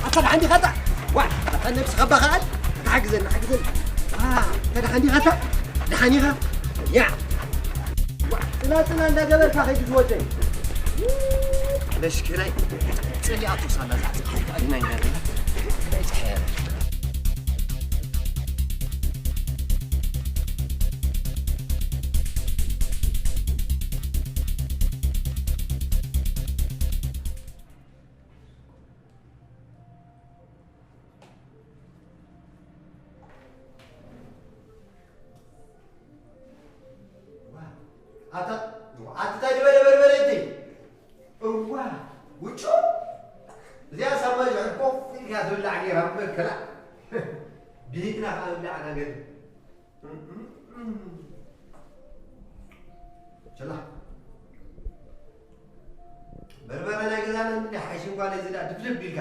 ኣታ ደሓን ዲኻ ኣታ? ዋ፣ ኣታ ነብስኻ ባኻ ኣል? ኣታ ሓግዘኒ፣ ሓግዘኒ። ዋ፣ ኣታ ደሓን ዲኻ ኣታ? ደሓን ኢኻ? ያ። ዋ፣ ጽና፣ ጽና እንዳገበርካ ከይዱ ዝወደይ። ለሽክናይ ጽሊኣቱ ሳላ ዛዕባ ሓይታ ኣግናኝ ያለ። ኣታ ኣቲ ታይ ዝበለ በርበረ እቲ? እዋ፣ ውጩ። እዚኣ ሳብ መዝሕል ኮፍ ኢልካ ትብላዕ ነይራ እምበር ከላ። ብሂግና ከኣ ንብላዕ ነገር። ችላ። በርበረ ናይ ገዛና እንዲ ሓይሽ እንኳን እዚ ደኣ ድብድብ ኢልካ።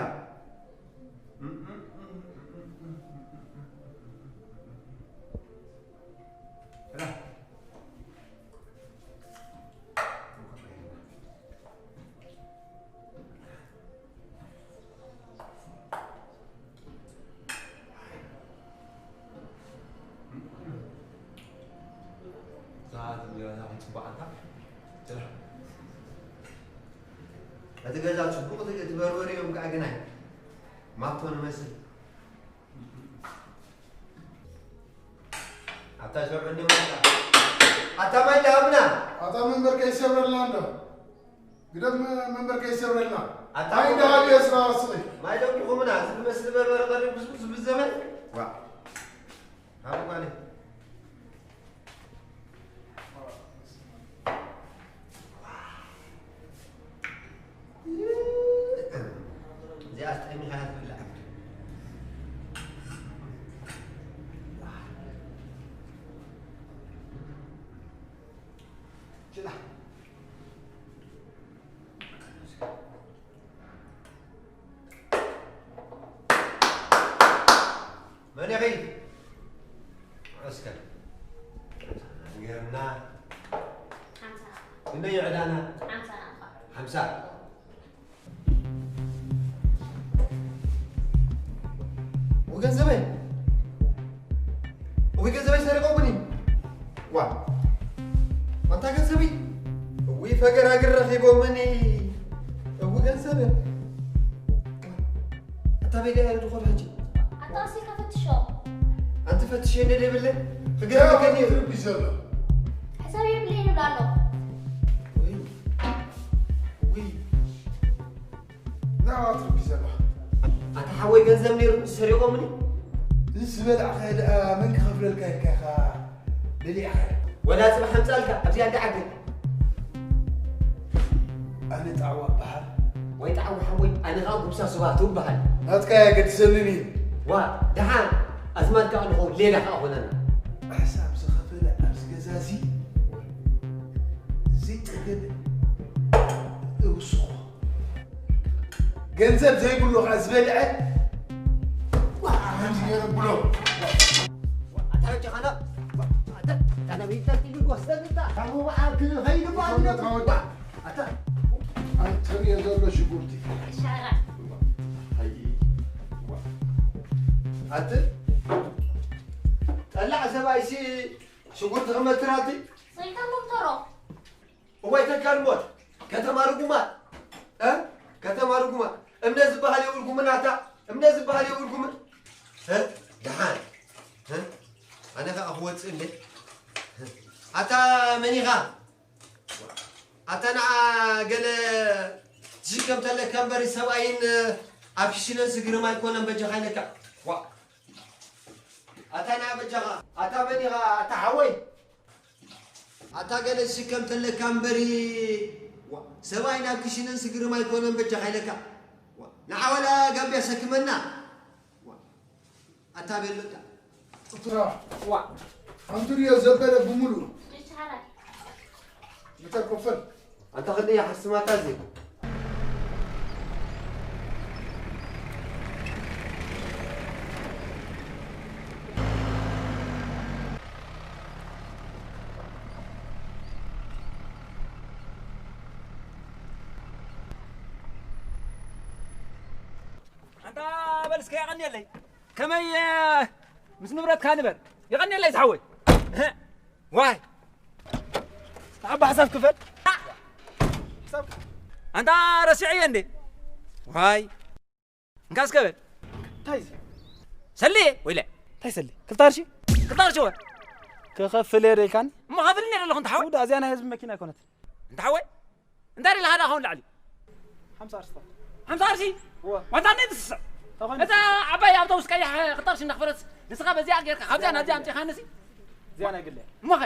ችላ። ሰዓት እንጀራ ክንጽባዕ ኣንታ። ችላ። እቲ ገዛ ጽቡቕ፣ እቲ፣ እቲ በርበረ እዮም ከኣ ግናይ። ማቶ ንመስል። ኣታ ሸውዕኒ ማታ። ኣታ ማይ ደሃብና። ኣታ መንበር ከይሰብረልና እንዶ። ግደፍ መ-፣ መንበር ከይሰብረልና። ኣታ ማይ ደሃብ እየ ስራ ወስኺ። ማይ ደቂኹምና። እዚ ዝመስል በርበረ ቀሪብኩስ ዝብል ዘመን። ዋ። ሃቡ ማለ። እዚኣስ ጠሚኻ እያ ትብላዕ። ችላ። መን ኢኺ? እስከ ንገርና። ሓምሳ። ክንደይ እዩ ዕዳና? ሓምሳ ናቕፋ። ሓምሳ። እዊ ገንዘበይ፣ እዊ ገንዘበይ ሰሪቆምኒ። ዋ፣ ኣንታ ገንዘበይ፣ እዊ ፈገራግር ረኺቦምኒ። እዊ ገንዘበይ። ኣታ ቤት እያ ድኾን ሕጂ? ኣታ ኣሲልካ ፈትሾ። ኣንቲ ፈትሸኒ ደይብለ? ክገርመከኒ እዩ። ትርቢ ዘሎ። ሕሳብ የብለይን ይብላ ኣሎ። ውይ፣ ውይ። ናብኣ ትርቢ ዘለኻ። ኣታ ሓወይ ገንዘብ ነይሩ ሰሪቖምኒ። እዚ ዝበላዕኻዮ ደኣ መን ክኸፍለልካ ኢልካ ኢኻ በሊዕኻዮ? ወላ ጽባሕ ኣምጻልካ ኣብዚኣ እንዳ ዓገብ። ኣነ ጣዕዋ እበሃል። ወይ ጣዕዋ ሓወይ፣ ኣነ ኸኣ ጉብሳ ስባቱ እበሃል። ናትካ ኣየገድሰንን እዩ። ዋ፣ ደሓን ኣዝማድ ከኣ ንኸውን፣ ሌላ ከኣ ኾነና። ሕሳብ ዝኸፈለ ኣብዚ ገዛ እዚ ዘይጠገበ እውስኹ። ገንዘብ ዘይብሉ ኸኣ ዝበልዐ፣ ዋ፣ ከምዚ ገይረ ብሎ። ኣታ ጀኻና፣ ኣታ፣ ኣታ ነቢይ ተኪሉ ወሰድታ። ካብ መውዓል ክኸይድ እኮ ኣታ ኣለኩ። ወዲ፣ ኣታ፣ ኣቲ ትርእዮ ዘሎ ሽጉርቲ። ሻራ። ኣይ፣ ዋ። ኣቲ፣ ጠላዕ ሰብኣይሲ ሽጉርቲ ክመትር ኣቲ? ሰይጣን ዶክተሮ። እዋይ ተካል ሞት፣ ከተማ ርጉማት፣ እ? ከተማ ርጉማት። እምነት ዝበሃል የብልኩምን ኣታ፣ እምነት ዝበሃል የብልኩምን። እ? ደሓን። እ? ኣነ ኸኣ ክወጽእ እንደ። ኣታ መን ኢኻ? ኣታ ንዓ ገለ ትሽከም ተለካ እምበር ሰብኣይን ኣብ ክሽነን ስግርም ኣይኮነን በጃኻ ኢለካ። ዋ። ኣታ ንዓ በጃኻ። ኣታ መን ኢኻ? ኣታ ሓወይ። ኣታ ገለ ዝሽከም ተለካ እምበሪ፣ ዋ፣ ሰብኣይ ናብ ክሽነን ስግርም ኣይኮነን በጃኻ ኢለካ። ዋ፣ ንዓ ወላ ጋብያ ሰክመና። ዋ፣ ኣታ ቤሎታ። እትራ። ዋ። ኣንቱ ድዮ ዘበለ ብምሉኡ። ይቻላል። ምተር ኮፈል። ኣንታ ክንደይ ሓስማታ እዚ። ኣንታ እስከ የቐንየለይ። ከመይ፣ እ፣ ምስ ንብረትካ ንበር። የቐንየለይ ዝሓወይ። እህ፣ ዋይ። ተዓባ ሓሳብ ክፈል። ኣንታ ረሲዐዮ እንዴ? ዋይ። እንካ እስከ በል። እንታይ እዚ? ሰሊ ወይለ። እንታይ ሰሊ? ክልተ ቅርሺ? ክልተ ቅርሺ ወ? ክኸፍል እየ ደይካኒ? እሞ ኸፍል እየ ደለኹ እንተ ሓወይ። ውዳ፣ እዚኣ ናይ ህዝቢ መኪና ኣይኮነትን። እንተ ሓወይ? እንታይ ደለኻ ደኣ ኸውን ላዕሊ? ሓምሳ ቅርሺ። ሓምሳ ቅርሺ? እወ። ዋንታ እንዴት ትስስዕ? እንታይ ኾነ? እዛ ዓባይ ኣውቶቡስ ቀያሕ ክልተ ቅርሺ እንዳኽፈለት ንስኻ በዚኣ ጌርካ ካብዚኣ ናብዚኣ ኣምጺኻንሲ? እዚኣ ናይ ግለ። እሞ ኸ?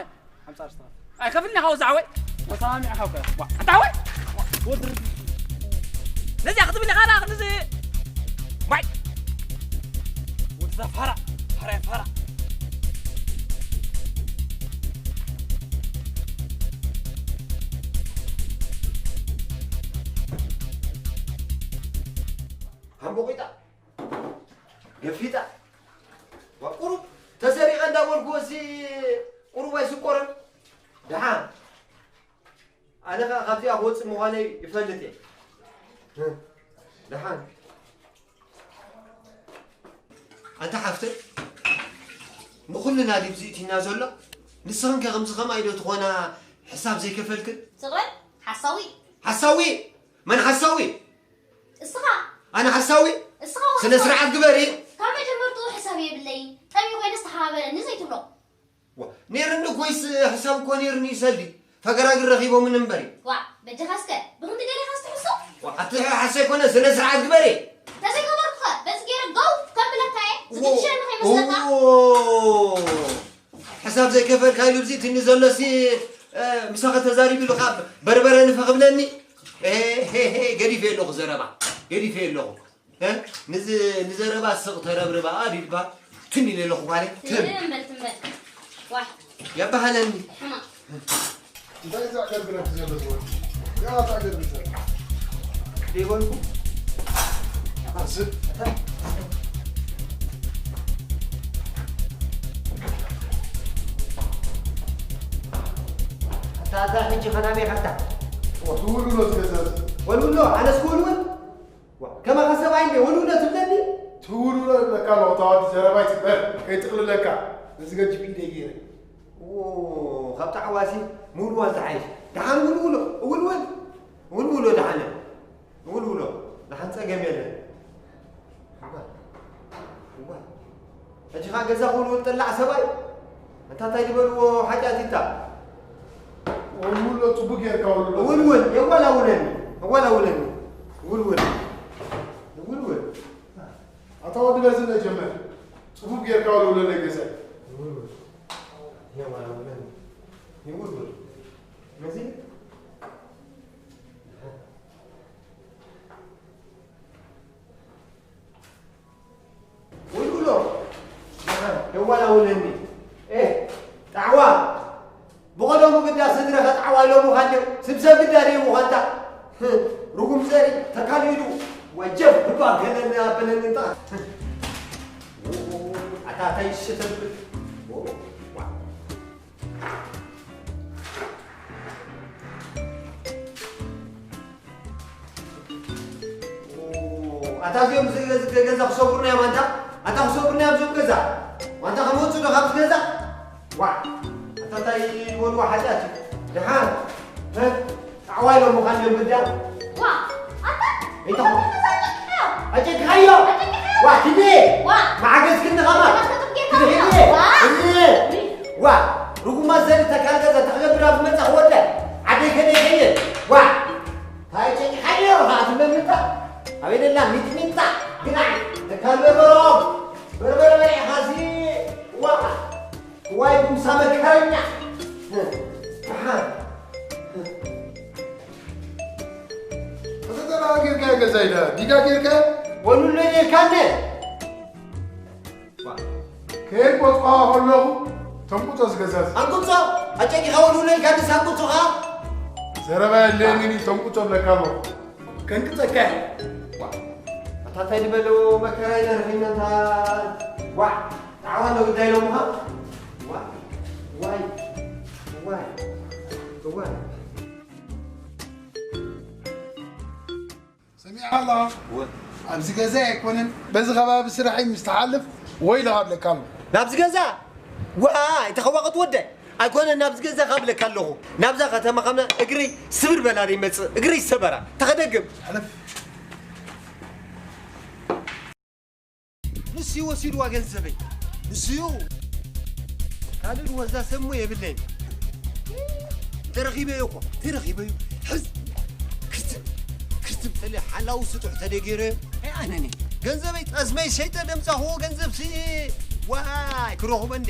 ሓምሳ ቅርሺ። ኣይከፍልን ኢኻ ወዛ ሓወይ? ተሰማሚዕኻ እኮ። ዋ፣ ኣንታ ሓወይ? ወድር። ነዚኣ ክትብል ኢኻ ደኣ ክንዚ። ዋይ። ወድዛ ፋራ፣ ፋራ፣ ፋራ። ሃምቦቂጣ፣ ገፊጣ፣ ዋ፣ ቁሩብ ተሰሪቐ እንዳበልኩ፣ እዚ ቁሩብ ኣይስቆረን። ደሓን። ኣነ ኸኣ ካብዚኣ ክወጽእ ምዃነይ ይፈልጥ እየ። ደሓን። ኣንታ ሓፍተይ፣ ንኹልና ድዩ ዝእቲና ዘሎ? ንስኽን ከ ከምዚ ከማይ ዶ ትኾና ሕሳብ ዘይከፈልክን? ስቕ በል፣ ሓሳዊ። ሓሳዊ? መን ሓሳዊ? እስኻ። ኣነ ሓሳዊ? እስኻ ስነ ሓሳዊ። ስርዓት ግበሪ። ካብ መጀመርትኡ ሕሳብ የብለይን። ጠሚ ኮይነ ዝተሓባበረኒ ዘይትብሎ። ዋ፣ ኔርኒ እኮ ይስ-፣ ሕሳብ እኮ ኔርኒ ይሰልዲ። ፈገራግር ረኺቦምን እምበሪ። ዋ፣ በጃኻ እስከ፣ ብኽንዲ ገለ ኢኻስ ትሕሱ? ዋ፣ ኣቲ ሓሰይ ኮነ፣ ስነ ስርዓት ግበሪ። ተዘይገበርኩኸ፣ በዚ ገይረ ገው ከብለካ እየ። ዝግድሸኒ ከይመስለካ። ዎ፣ ሕሳብ ዘይከፈልካ ኢሉ ብዚ ትኒ ዘሎሲ፣ እ፣ ምሳኸ ተዛሪቡ ኢሉ ካብ በርበረ ንፈኽ ብለኒ። ሄ፣ ሄ፣ ሄ፣ ገዲፈ ኣለኹ ዘረባ። ገዲፈ ኣለኹ። እ? ንዝ-፣ ንዘረባ ስቕ ተረብርባ፣ ዲድባ፣ ትም ኢለ ኣለኹ ማለት፣ ትም። ትም በል፣ ትም በል። ዋሕ። የባህለኒ። ሕማቕ። እንታይ እዩ ዘዕገርግረክ ዘሎ ትበል? ያ ተዕገርግር ዘሎ። ደይበልኩ? ኣዝብ። ኣታ፣ ኣታ፣ ሕጂ ኸናበይ ኸታ? ትውልውሎ ዝገዛዝ። ወልውሎ፣ ኣነስ ክውልውል? ዋ፣ ከማኻ ሰብኣይ እንደ ወልውሎ ትብለኒ? ትውልውሎ ይብለካ ኣለኹ፣ እታ ወዲ ዘረባይ ትግበር፣ ከይጥቕልለካ። ነዚ ገጅፍ ኢደይ ገይረ። ዎ፣ ካብ ጣዕዋሲ ምውልዋል ዝሓይሽ። ደሓን ውልውሎ፣ ውልውል። ውልውሎ ደሓን። ውልውሎ፣ ደሓን ጸገም የለን። እዋ፣ እዋ። ሕጂ ኸኣ ገዛ ክውልውል ጠላዕ ሰብኣይ። ኣንታ እንታይ ዝበልዎ ሓጢኣት ኢታ? ወልውሎ ጽቡቅ ጌርካ ወልውሎ። ውልውል፣ የዋላውለኒ፣ የዋላውለኒ። ውልውል፣ ውልውል። ኣታ ወዲ በዚ መጀመር ጽቡቅ ጌርካ ወልውሎ ናይ ገዛይ። ውልውል፣ የዋላውለኒ። ውልውል። ነዚ ውልውሎ፣ የዋላውለኒ። ኤ፣ ጣዕዋ፣ ብቐደሙ ግዳ ስድረኸ ጣዕዋ ኢሎምኻ እንድዮም፣ ስብሰብ ግዳ ደይምዃንታ። ርጉም ዘርኢ ተካሊሉ፣ ወጀብ ህባ ገለኒ ኣበለኒ እንታ። ኣታ ታይ ሽተብል። ኣታ እዚኦም ዝ-፣ ዝ-፣ ገዛ ክሰብሩና እዮም ኣንታ። ኣንታ ክሰብሩና እዮም እዞም ገዛ። ኣንታ ከመውፅእ ዶ ካብዚ ገዛ? ዋ። ኣንታ እንታይ ዝበልዎ ሓጢኣት እዩ? ደሓን። እ? ጣዕዋ ኢሎም ምዃን እዮም ግዳ። ዋ። ኣታ። እንታይ? ኣታ ተዛጨቅካዮ። ኣጨቅካዮ? ኣጨቅካዮ። ዋ፣ ትሜ። ዋ። መዓገዝ ክንዲ ኸማ። ኣታ ተጥቅየካ። ትሜ። ዋ። ትሜ። ዋ። ርጉማ ዘሪ ተካል ገዛ ተኽገብር ኣብ መጻ ወደ። ዓደይ ከደይ ከየ። ዋ። ታይ ጨቂኻዮ ኸዓ ትመምታ? ኣበይ ደላ ሚጥሚጣ? ግናዕ ተካል በርበሮ። በርበረ በሊዕኻሲ። ዋ። ዋይ ጉምሳ መከረኛ። ደሓን። ኣተተራ ጌርካ ገዛይ ዳ ዲጋ ጌርካ ወሉሎ ጌርካነ። ከየቆጽኳ ከለኹ ተንቁጾ ዝገዛዝ። ኣንቁጾ ኣጨቂኻ ወሉሎ ኢልካ ንስ ኣንቁጾኻ። ዘረባ የለየንን እዩ ተንቁጾ ብለካ ኣለኹ። ከንቅጸካ እየ። ዋ፣ ኣታ እንታይ ዝበለ መከራ ኢና ረኺብና እንታ። ዋ፣ ጣዕዋ ኣሎ ግዳይ ሎምኻ። ዋ፣ ዋይ፣ ዋይ፣ ዋይ። ሰሚዕካ ኣለኻ? ወ-፣ ኣብዚ ገዛ ኣይኮነን፣ በዚ ከባቢ ስራሐይ ምስ ትሓልፍ ወይልኻ እብለካ ኣለኹ። ናብዚ ገዛ? ዋይ፣ ተኸዋቐት ወደ። ኣይኮነን፣ ናብዚ ገዛ ካብ እብለካ ኣለኹ። ናብዛ ከተማ ኸምና እግረይ ስብር በላ ይመጽእ፣ እግረይ ሰበራ። ተኸደግም። ሓለፍ። ንሱ እዩ ወሲድዋ ገንዘበይ። ንሱ እዩ። ካልእ ወዛ ሰሙ የብለይን። ተረኺበዮ እኮ፣ ተረኺበዮ። ሕዝ፣ ክርትም፣ ክርትም ተለ ሓላው ስጡሕ ተደገይረዮ። ኣይ ኣነኒ። ገንዘበይ ጠስመይ ሸይጠ ደምጻኽዎ ገንዘብ ሲ-፣ ዋይ፣ ክረኽቦ እንደ።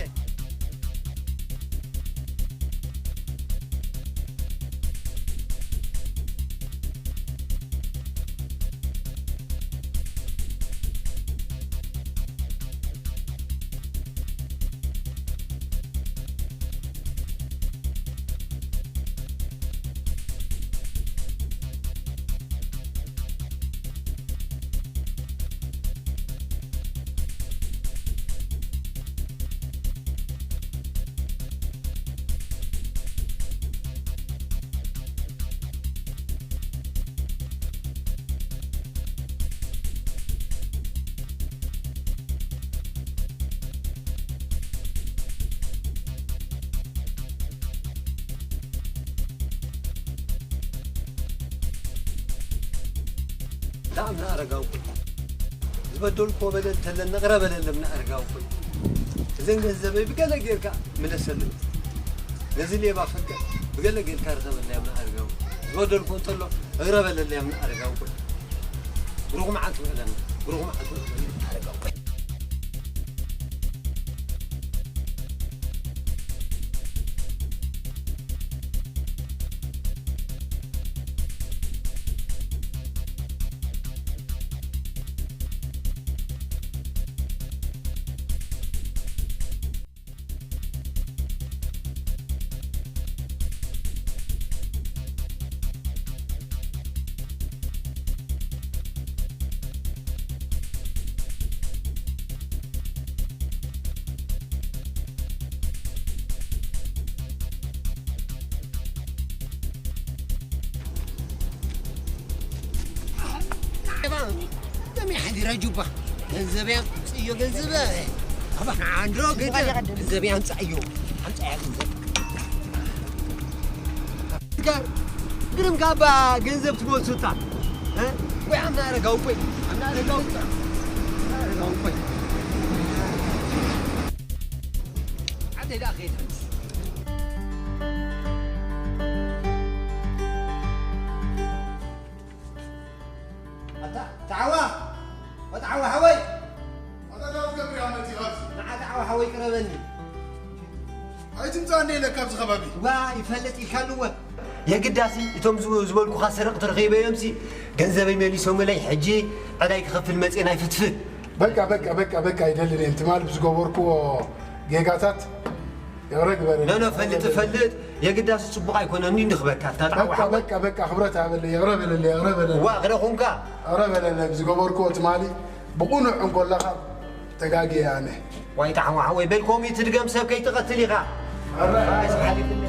ዳእምና ኣረጋዊ ኩል ዝበደልኩዎ በደል እንተለኒ እቕረ በለለምና ኣረጋዊ ኩል። እዘን ገንዘበይ ብገለ ጌርካ ምለሰለይ። ነዚ ሌባ ፈቀር ብገለ ጌርካ ርኸበለይ ኣምና ኣረጋዊ። ዝበደልኩዎ እንተሎ እቕረ በለለይ ኣምና ኣረጋዊ ኩል። ብሩኽ መዓልቲ ውዕለና፣ ብሩኽ መዓልቲ ውዕለና ኣረጋዊ ኩል። ደም ሓዲራ ጁባ። ገንዘብ ኣምጽእዮ፣ ገንዘብ። ኣባ፣ ንዓንድሮ ገንዘብ፣ ገንዘብ ኣምጽእዮ። ኣምጽእያ ገንዘብ። ጋር ግርም ጋባ ገንዘብ ትጎትታ። እ? ወይ ኣምና ኣረጋዊ ቆይ። ኣምና ኣረጋዊ ቆይ። ኣምና ኣረጋዊ ቆይ። ዓደይ ደኣ ከይዳ። ኣታ ተዓዋ፣ ወተዓዋ ሓወይ። ኣታ እንታይ ክትገብር ኢኻ መጺኻ ኣብዚ? ንዓ ተዓዋ ሓወይ ቅረበኒ። ኣይትምጻእ እንደ ኢለካ ኣብዚ ከባቢ። ዋ፣ ይፈልጥ ኢልካ ኣለወ። የግዳሲ እቶም ዝብ-፣ ዝበልኩኻ ሰረቕቲ ረኺበዮምሲ ገንዘበይ መሊሶምለይ፣ ሕጂ ዕዳይ ክኸፍል መጽየ ናይ ፍትፍት። በቃ፣ በቃ፣ በቃ፣ በቃ፣ ኣይደልን እየ። ትማል ብዝገበርኩዎ ጌጋታት ይቕረ ግበረለይ። ኖ፣ ኖ፣ ፈልጥ፣ ፈልጥ። የግዳሲ ጽቡቕ ኣይኮነን፣ እንዲ ንኽበካ፣ ኣታ በቃ፣ ተዓዋሓ። በቃ፣ በቃ፣ ክብረት ሃበለይ፣ ይቕረ በለለይ፣ ይቕረ በለለይ። ዋ፣ ክደ ኹንካ። ይቕረ በለለይ፣ ብዝገበርኩዎ ትማሊ ብቕኑዕ እንኮለኻ ተጋግየ ኣነ። ዋይ፣ ተዓዋሓ ወይ፣ በል፣ ከምኡ ትድገም፣ ሰብ ከይትቐትል ኢኻ። ኣረ። ዋይ፣ ዝሓሊፍኒ።